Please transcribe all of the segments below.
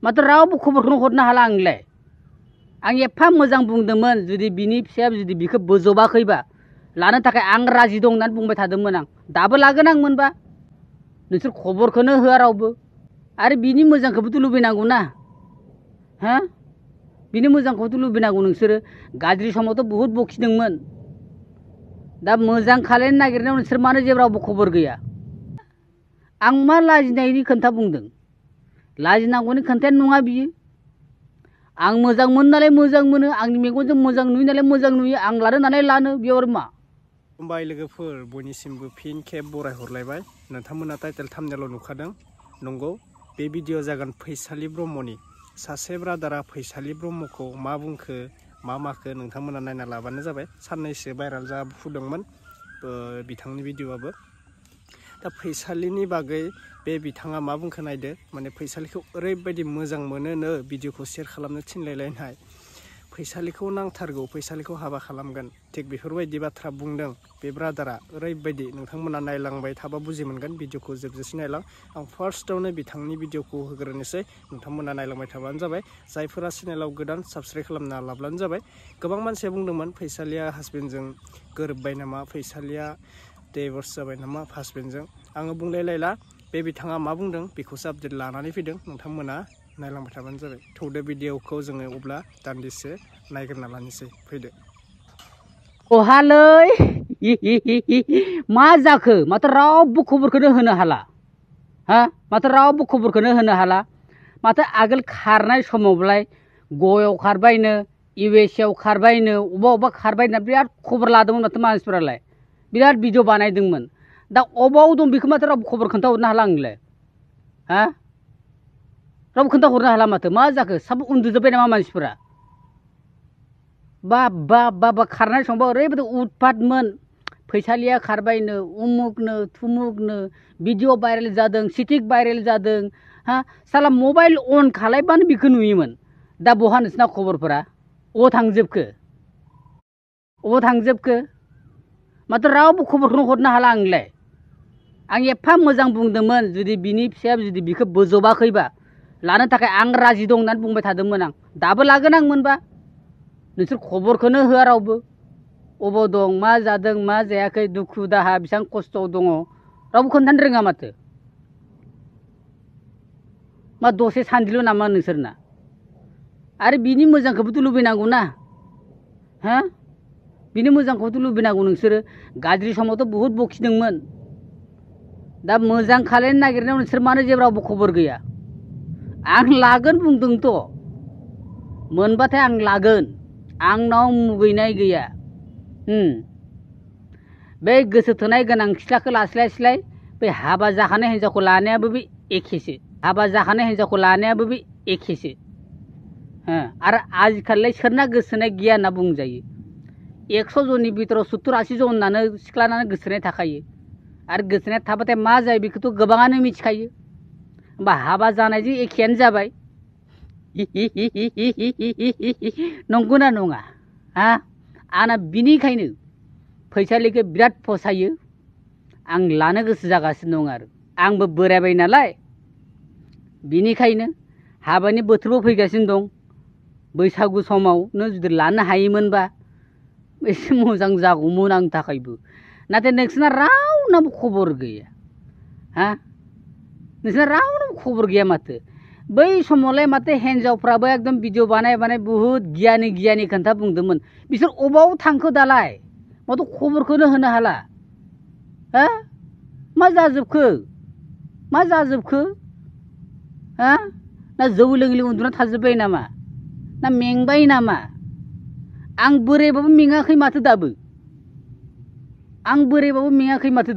माथो रावबो खबरखौनो हरनो हाला आंलाय आं एफा मोजां बुंदोंमोन जुदि बिनि फिसाया जुदि बिखौ बोजबाखैबा लानो थाखाय आं राजि दं होननानै बुंबाय थादोंमोन आं दाबो लागोन आं मोनबा नोंसोर खबरखौनो होआ रावबो आरो बिनि मोजांखौबोथ' लुबैनांगौ ना हा बिनि मोजांखौथ' लुबैनांगौ नोंसोरो गाज्रि समावथ' बुहुद बखिदोंमोन दा मोजां खालायनो नागिरनायाव नोंसोर मानो जेबो रावबो खबर गैया आं मा लाजिनायनि खोथा बुंदों लाजिनांगौनि खोथायानो नङा बियो आं मोजां मोनो नालाय मोजां मोनो आंनि मेगनजों मोजां नुयो नालाय मोजां नुयो आं लानो नालाय लानो बेयाव आरो मा खुलुमबाय लोगोफोर बयनिसिमबो फिन खेब बराय हरलायबाय नोंथांमोना टाइटेल थाम्बनेलाव नुखादों नंगौ बे भिडिअ जागोन फैसालि ब्रह्मनि सासे ब्रादारा फैसालि ब्रह्मखौ मा बुंखो मा माखो नोंथांमोना नायना लाबानो जाबाय साननैसो भाइराल जाफुदोंमोन बिथांनि भिडिअआबो दा फैसालिनि बागै बे बिथाङा मा बुंखो नायदो माने फैसालिखौ ओरैबायदि मोजां मोनोनो भिडिअखौ शेयार खालामनो थिनलायलायनाय फैसालिखौ नांथारगौ फैसालिखौ हाबा खालामगोन थिग बेफोरबायदि बाथ्रा बुंदों बे ब्रादारा ओरैबायदि नोंथांमोना नायलांबाय थाबा बुजि मोनगोन भिडिअखौ जोबजासे नायलां आं फार्स्टआवनो बिथांनि भिडिअखौ होग्रोनोसै नोंथांमोना नायलांबाय थाबानो जाबाय जायफोरा चेनेलाव गोदान साबस्क्राइब खालामना लाब्लानो जाबाय गोबां मानसिया बुंदोंमोन फैसालिया हासबेन्डजों गोरोबबाय नामा फैसालिया डिभर्स जाबाय नामा हासबेन्डजों आङो बुंलायलायला बे बिथाङा मा बुंदों बेखौसो आपडेट लानानै फैदों नोंथांमोना नायलांबाय थाबानो जाबाय थौदो भिडिअखौ जोङो अब्ला दान्दिसे नायग्रोना लानोसै फैदो अहालै मा जाखो माथो रावबो खबरखौनो होनो हाला हा माथो रावबो खबरखौनो होनो हाला माथो आगोल खारनाय समावलाय गयाव खारबायनो इउएसएआव खारबायनो अबा खारबाय होनना बिराद खबर लादोंमोन माथो मानसिफोरालाय बिराद भिडिअ बानायदोंमोन दा अबाव दं बेखौ माथो रावबो खबर खोन्थाहरनो हाला आंलाय हा रावबो खोन्थाहरनो हाला माथो मा जाखो साब उन्दुजोब्बाय नामा मानसिफोरा बा खारनाय समाव ओरैबायदि उतपातमोन फैसालिया खारबायनो उमुकनो थुमुकनो भिडिअ भाइरेल जादों सिटिक भाइरेल जादों हा साला मबाइल अन खालायबानो बेखौ नुयोमोन दा बहा नोंसिना खबरफोरा अबाव थांजोबखो माथो रावबो खबरखौनो हरनो हाला आंलाय आं एफा मोजां बुंदोंमोन जुदि बिनि फिसाया जुदि बिखौ बोजबाखैबा लानो थाखाय आं राजि दं होननानै बुंबाय थादोंमोन आं दाबो लागोन आं मोनबा नोंसोर खबरखौनो होआ रावबो अबाव दं मा जादों मा जायाखै दुखु दाहा बेसेबां खस्थ'आव दङ रावबो खोन्थानो रोङा माथो मा दसे सान्दिल' नामा नोंसोरना आरो बिनि मोजांखौबोथ' लुबैनांगौ ना हा बिनि मोजांखौथ' लुबैनांगौ नोंसोरो गाज्रि समावथ' बुहुद बखिदोंमोन दा मोजां खालायनो नागिरनायाव नोंसोर मानो जेबो रावबो खबर गैया आं लागोन बुंदोंथ' मोनबाथाय आं लागोन आंनाव मुगैनाय गैया बे गोसो थोनाय गोनां सिख्लाखौ लास्लायस्लाय बे हाबा जाखानाय हिन्जावखौ लानायाबो बे एखेसो आरो आजिखालि सोरना गोसोनाय गैया होनना बुंजायो 100 जननि बिथोराव 70-80 जनानो सिख्लानानो गोसोनाय थाखायो आरो गोसोनाय थाबाथाय मा जायो बेखौथ' गोबाङानो मिथिखायो होमबा हाबा जानायजों एखेयानो जाबाय नंगौना नङा हा आंना बिनिखायनो फैसालिखौ बिराद फसायो आं लानो गोसो जागासिनो दं आरो आंबो बोरायबाय नालाय बिनिखायनो हाबानि बोथोरबो फैगासिनो दं बैसागु समावनो जुदि लानो हायोमोनबा एसे मोजां जागौमोन आंनि थाखायबो नाथाय नोंसोरना रावनाबो खबर गैया हा नोंसोरना रावनाबो खबर गैया माथो बै समावलाय माथो हिन्जावफ्राबो एकदम भिडिअ बानाय बुहुद गियानि खोन्था बुंदोंमोन बिसोर अबाव थांखो दालाय माथो खबरखौनो होनो हाला हा मा जाजोबखो हा ना जौ लोङै उन्दुना थाजोब्बाय नामा ना मेंबाय नामा आं बोरायबाबो मेङाखै माथो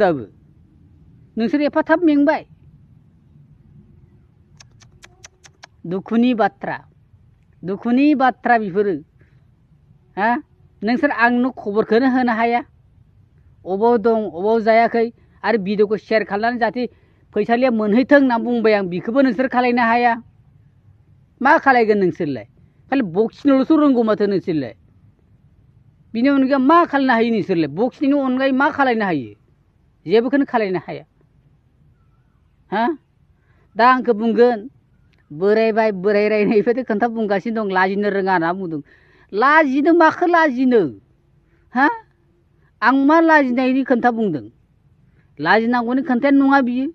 दाबो नोंसोर एफा थाब मेंबाय दुखुनि बाथ्रा बेफोरो हा नोंसोर आंनो खबरखौनो होनो हाया अबाव दं अबाव जायाखै आरो भिडिअखौ शेयार खालामनानै जाहाथे फैसालिया मोनहैथों होनना बुंबाय आं बेखौबो नोंसोर खालायनो हाया मा खालायगोन नोंसोरलाय खालि बक्सिनोल'सो रोंगौ माथो नोंसोरलाय बिनि अनगायै मा खालायनो हायो नोंसोरलाय बक्सिंनि अनगायै मा खालायनो हायो जेबोखौनो खालायनो हाया हा दा आंखौ बुंगोन बोरायबाय बोरायरायनायनिफ्राय खोन्था बुंगासिनो दं लाजिनो रोङा होनना बुंदों लाजिनो माखो लाजिनो हा आं मा लाजिनायनि खोन्था बुंदों लाजिनांगौनि खोन्थायानो नङा बियो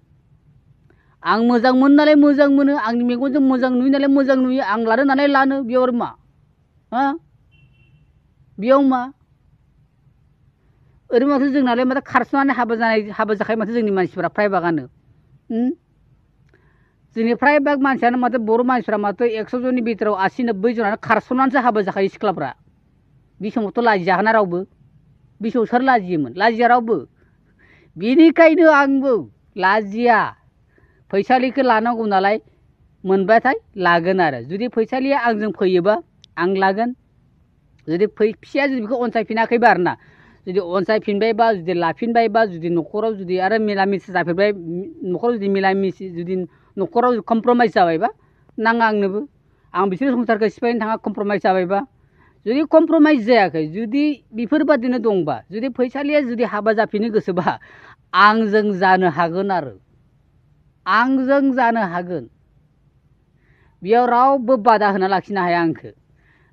आं मोजां मोनो नालाय मोजां मोनो आंनि मेगनजों मोजां नुयो नालाय मोजां नुयो आं लानो नालाय लानो बेयाव मा हा बेयाव मा ओरैनो माथो जोंनालाय माथो खारस'नानै हाबा जाखायो माथो जोंनि मानसिफोरा फ्राय बागानो जोंनि फ्राय बाग मानसियानो माथो बर' मानसिफ्रा माथो 100 जननि बिथोराव 80-90 जनानो खारस'नानैसो हाबा जाखायो सिख्लाफ्रा बे समावथ' लाजिजागोना रावबो बे समाव सोर लाजियोमोन लाजिया रावबो बेनिखायनो आंबो लाजिया फैसालिखौ लानांगौ नालाय मोनबाथाय लागोन आरो जुदि फैसालिया आंजों फैयोबा आं लागोन जुदि फिसाया जुदि बेखौ अनसायफिनाखैबा आरोना जुदि अनसायफिनबायबा जुदि लाफिनबायबा जुदि न'खराव जुदि आरो मिलामिसि जाफिनबाय न'खराव जुदि मिलामिसि जुदि न'खराव कमप्रमाइज जाबायबा नाङा आंनोबो आं बिसोरनि संसारखौ सिफायनो थाङा कमप्रमाइज जाबायबा जुदि कमप्रमाइज जायाखै जुदि बेफोरबादिनो दंबा जुदि फैसालिया जुदि हाबा जाफिननो गोसोबा आंजों जानो हागोन आरो आंजों जानो हागोन बेयाव रावबो बादा होना लाखिनो हाया आंखौ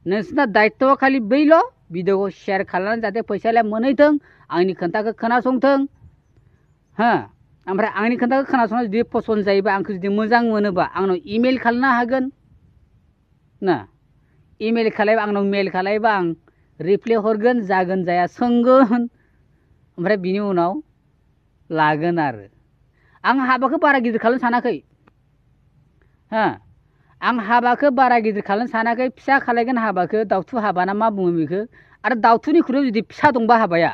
नोंसोरना दायित्वआ खालि बैल' भिडिअखौ शेयार खालामनानै जाहाथे फैसालिया मोनहैथों आंनि खोन्थाखौ खोनासंथों हा ओमफ्राय आंनि खोन्थाखौ खोनासंना जुदि पसन्द जायोबा आंखौ जुदि मोजां मोनोबा आंनाव इमेल खालामनो हागोन ना इमेल खालायबा आंनाव मेल खालायबा आं रिप्लाय हरगोन जागोन जाया सोंगोन ओमफ्राय बिनि उनाव लागोन आरो आं हाबाखौ बारा गिदिर खालामनो सानाखै हा आं हाबाखौ बारा गिदिर खालामनो सानाखै फिसा खालायगोन हाबाखौ दाउथु हाबा ना मा बुङो बेखौ आरो दाउथुनिख्रुइ जुदि फिसा दंबा हाबाया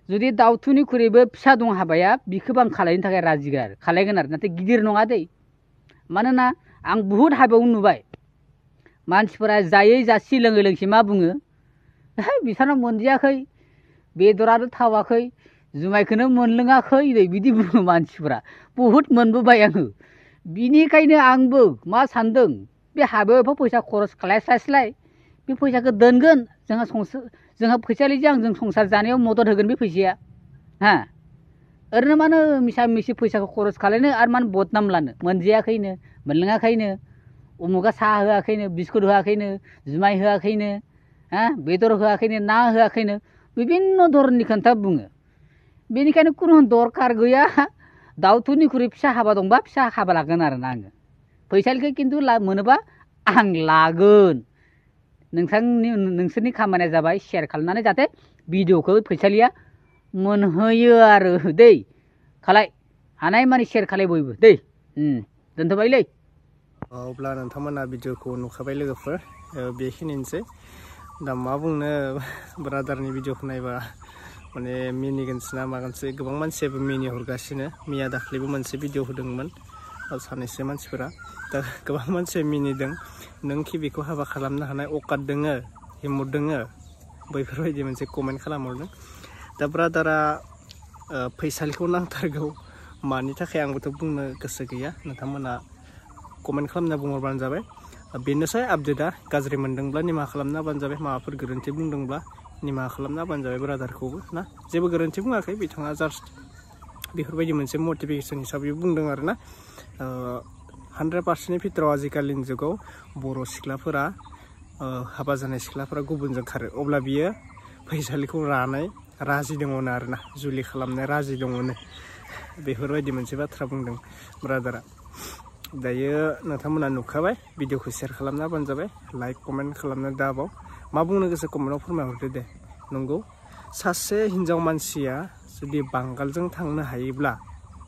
जुदि दाउथुनिख्रुइबो फिसा दं हाबाया बिखौबो आं खालायनो थाखाय राजि आरो खालायगोन आरो नाथाय गिदिर नङा दै मानोना आं बुहुद हाबायाव नुबाय मानसिफोरा जायै जासि लोङै लोंसि मा बुङो बिसोरनाव मोनजायाखै बेदरानो थावाखै जुमायखौनो मोनलोङाखै नै बिदि बुङो मानसिफोरा बुहुद मोनबोबाय आङो बिनिखायनो आंबो मा सानदों बे हाबायाव फैसा खरस खालायस्लायस्लाय बे फैसाखौ दोनगोन जोंहा फैसालिजों आंजों संसार जानायाव मदद होगोन बे फैसाया हा ओरैनो मानो मिसा मिसि फैसाखौ खरस खालायनो आरो मानो बदनाम लानो मोनजायाखैनो मोनलोङाखैनो उमुगा साहा होआखैनो बिस्कुट होआखैनो जुमाय होआखैनो हा बेदर होआखैनो ना होआखैनो बिभिन्न धरननि खोन्था बुङो बेनिखायनो खुनु दरखार गैया दाउथुनिख्रुइ फिसा हाबा दंबा फिसा हाबा लागोन आरोना आङो फैसालिखौ खिन्थु मोनोबा आं लागोन नोंसोरनि खामानिया जाबाय शेयार खालामनानै जाहाथे भिडिअखौ फैसालिया मोनहैयो आरो दै खालाय हानाय मानि शेयार खालाय बयबो दै दोनथ'बायलै अब्ला नोंथांमोना भिडिअखौ नुखाबाय लोगोफोर बेखिनिनोसै दा मा बुंनो ब्रादारनि भिडिअखौ नायबा माने मिनिगोनसो ना मागोनसो गोबां मानसियाबो मिनि हरगासिनो मैया दाख्लैबो मोनसे भिडिअ होदोंमोन सानैसो मानसिफोरा दा गोबां मानसिया मिनिदों नोंखि बेखौ हाबा खालामनो हानाय अकात दोङो हिम्मत दोङो बैफोरबायदि मोनसे कमेन्ट खालामहरदों दा ब्रादारा फैसालिखौ नांथारगौ मानि थाखाय आंबोथ' बुंनो गोसो गैया नोंथांमोना कमेन्ट खालामना बुंहरबानो जाबाय बेनोसै आपडेटआ गाज्रि मोनदोंब्ला निमाहा खालामना होबानो जाबाय माबाफोर गोरोन्थि बुंदोंब्ला निमाहा खालामना होबानो जाबाय ब्रादारखौबो ना जेबो गोरोन्थि बुङाखै बिथाङा जास्ट बेफोरबायदि मोनसे मटिभेसन हिसाबै बुंदों आरो ना 100%नि भितराव आजिखालिनि जुगाव बर' सिख्लाफोरा हाबा जानाय सिख्लाफोरा गुबुनजों खारो अब्ला बियो फैसालिखौ राजि दङनो आरोना जुलि खालामनो राजि दङनो बेफोरबायदि मोनसे बाथ्रा बुंदों ब्रादारा दायो नोंथांमोना नुखाबाय भिडिअखौ शेयार खालामना होबानो जाबाय लाइक कमेन्ट खालामनो दाबाव मा बुंनो गोसो कमेन्टआव फोरमायहरदो दे नंगौ सासे हिन्जाव मानसिया जुदि बांगालजों थांनो हायोब्ला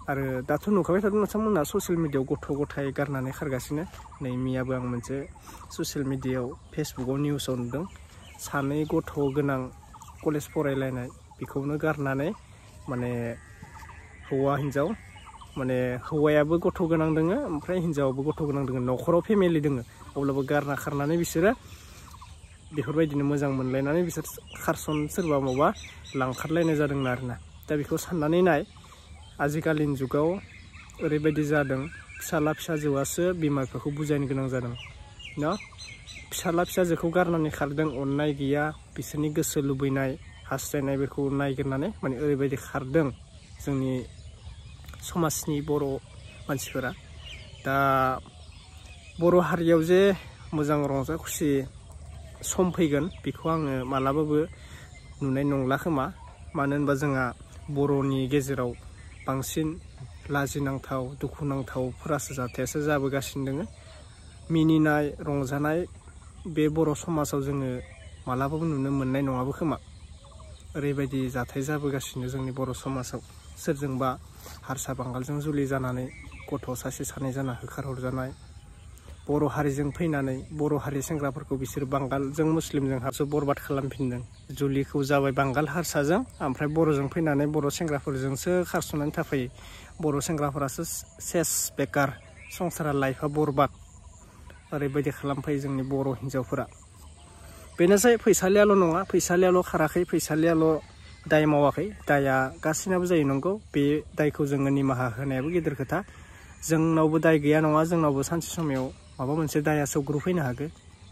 आरो दाथ' नुखाबाय थादों नोंथांमोना ससियेल मिडियायाव गथ' गथाय गारनानै खारगासिनो नै मैयाबो आं मोनसे ससियेल मिडियायाव फेसबुकाव निउसाव नुदों सानै गथ' गोनां कलेज फरायलायनाय बेखौनो गारनानै माने हौवा हिन्जाव माने हौवायाबो गथ' गोनां दोङो ओमफ्राय हिन्जावाबो गथ' गोनां दोङो न'खराव फेमिलि दोङो अब्लाबो गारना खारनानै बिसोरो बेफोरबायदिनो मोजां मोनलायनानै बिसोर खारसन सोरबा माबा लांखारलायनाय जादोंमोन आरोना दा बेखौ साननानै नाय आजिखालिनि जुगाव ओरैबायदि जादों फिसाला फिसाजोआसो बिमा बिफाखौ बुजायनो गोनां जादों ना फिसाला फिसाजोखौ गारनानै खारदों अननाय गैया बिसोरनि गोसो लुबैनाय हास्थायनायफोरखौ नायगिरनानै माने ओरैबायदि खारदों जोंनि समाजनि बर' मानसिफोरा दा बर' हारियाव जे मोजां रंजा खुसि सम फैगोन बेखौ आङो मालाबाबो नुनाय नंला खोमा। मानो होनबा जोंहा बर'नि गेजेराव बांसिन लाजिनांथाव दुखुनांथावफोरासो जाथायासो जाबोगासिनो दङ। मिनिनाय रंजानाय बे बर' समाजाव जोङो मालाबाबो नुनो मोननाय नङाबो खोमा। ओरैबायदि जाथाय जाबोगासिनो जोंनि बर' समाजाव सोरजोंबा हारसा बांगालजों जुलि जानानै गथ' सासे सानै जाना होखारहरजानाय, बर' हारिजों फैनानै बर' हारि सेंग्राफोरखौ बिसोर बांगालजों मुस्लिमजों हारसा बरबाद खालामफिनदों। जुलिखौ जाबाय बांगाल हारसाजों, ओमफ्राय बर'जों फैनानै बर' सेंग्राफोरजोंसो खारस'नानै थाफैयो। बर' सेंग्राफोरासो सेस बेकार, संसारा लाइफआ बरबाद ओरैबायदि खालामफैयो जोंनि बर' हिन्जावफोरा। बेनोसै फैसालियाल' नङा, फैसालियाल' खाराखै, फैसालियाल' दाय मावाखै, दाया गासिनाबो जायो नंगौ। बे दायखौ जोङो निमाहा होनायाबो गिदिर खोथा। जोंनावबो दाय गैया नङा, जोंनावबो सानसे समायाव माबा मोनसे दाया सौग्रुफैनो हागौ,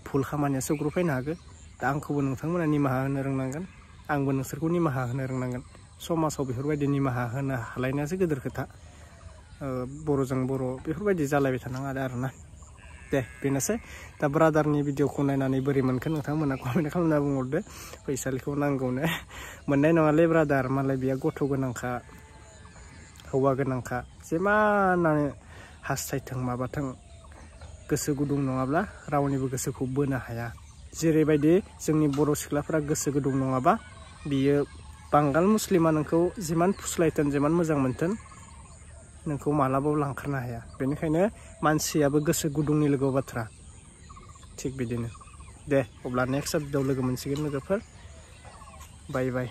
भुल खामानिया सौग्रुफैनो हागौ। दा आंखौबो नोंथांमोना निमाहा होनो रोंनांगोन, आंबो नोंसोरखौ निमाहा होनो रोंनांगोन। समाजाव बेफोरबायदि निमाहा होनो हालायनायासो गिदिर खोथा। बर'जों बर' बेफोरबायदि जालायबाय थानाङा आरोना। दे बेनोसै। दा ब्रादारनि भिडिअखौ नायनानै बोरै मोनखो नोंथांमोना कमेन्ट खालामना बुंहरदो। फैसालिखौ नांगौनो। मोननाय नङालै ब्रादार, मालाय बेया गथ' गोनांखा, हौवा गोनांखा, जेमानानो हास्थायथों माबाथों, गोसो गुदुं नङाब्ला रावनिबो गोसोखौ बोनो हाया। जेरैबायदि जोंनि बर' सिख्लाफोरा गोसो गुदुं नङाबा बियो बांगाल मुस्लिमा नोंखौ जिमान फुस्लायथों जिमान मोजां मोनथों नोंखौ मालाबाबो लांखारनो हाया। बेनिखायनो मानसियाबो गोसो गुदुंनि लोगो बाथ्रा। थिग बिदिनो दे अब्ला नेक्स्ट आपडेटआव लोगो मोनसिगोन लोगोफोर। बाय बाय।